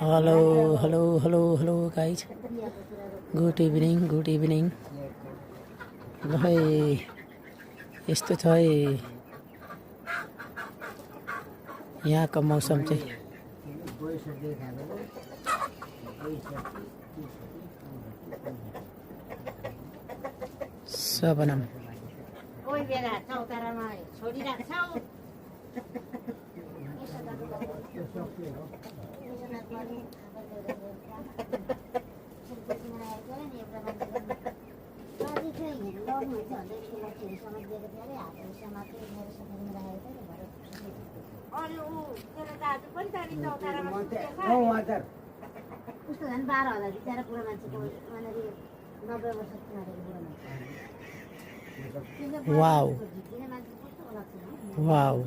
Hello hello hello hello guys, good evening. ल है यस्तो छ है यहाँको मौसम चाहिँ। सबनम कोही बेला चौतारामा छोडिराख्छौ उसको झन् 12,000 बिचरा बुढो मान्छेको वहाँनिर 90 वर्ष बुढो मान्छे वाउ वाउ।